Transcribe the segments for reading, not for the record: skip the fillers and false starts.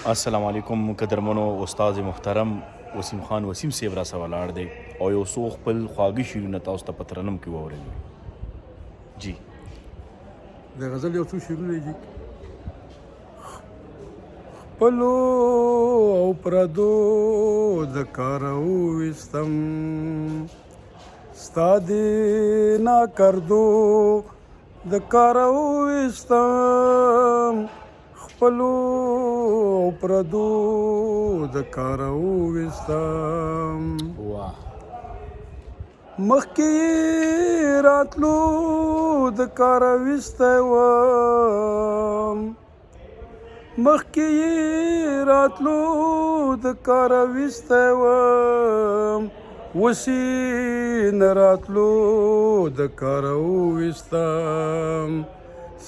السلام علیکم قدرمنو استاد محترم وسیم خان وسیم صاحب را سره ولاړ دی او یو څو خپل خواږه شعرونه تاسو ته په ترنم کې واوروي. جی. د غزل یو څو شعرونه دي. خپلو او پردو د کاره وویستم، ستا دې ناکردو د کاره وویستم، خپلو او پردو د کاره وویستم. واه. مخکې راتلو د کاره ویستی وم، مخکې راتلو د کاره ویستی وم، اوس یې نه راتلو د کاره وویستم،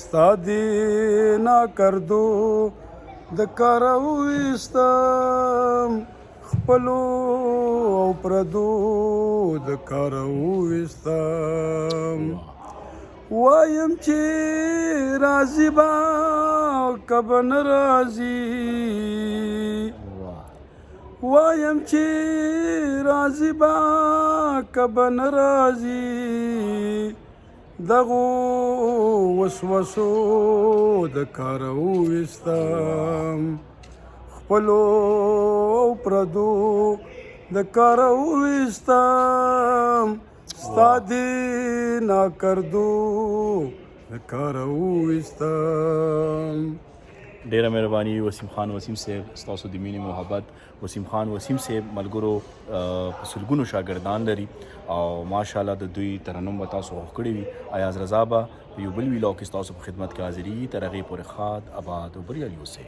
ستا دې ناکردو د کاره وویستم، خپلو او پردو د کاره وویستم. وایم چې راضي به که به نه راځي، وایم چې راضي به که به نه راځي، دغو وسوسو د کاره وویستم، خپلو او پردو د کاره وویستم، ستا دې ناکردو د کاره وویستم. ډیره مهرباني وسیم خان وسیم صاحب، ستاسو د مینې محبت. وسیم خان وسیم صاحب ملګرو په سلګونو شاګردان لري او ماشاءالله د دوی ترنم به تاسو خوښ کړی وي. ایاز رضا به په یو بل ویلاګ کې ستاسو په خدمت کې حاضرېږي. تر هغې پورې ښاد، اباد او بریالي اوسئ.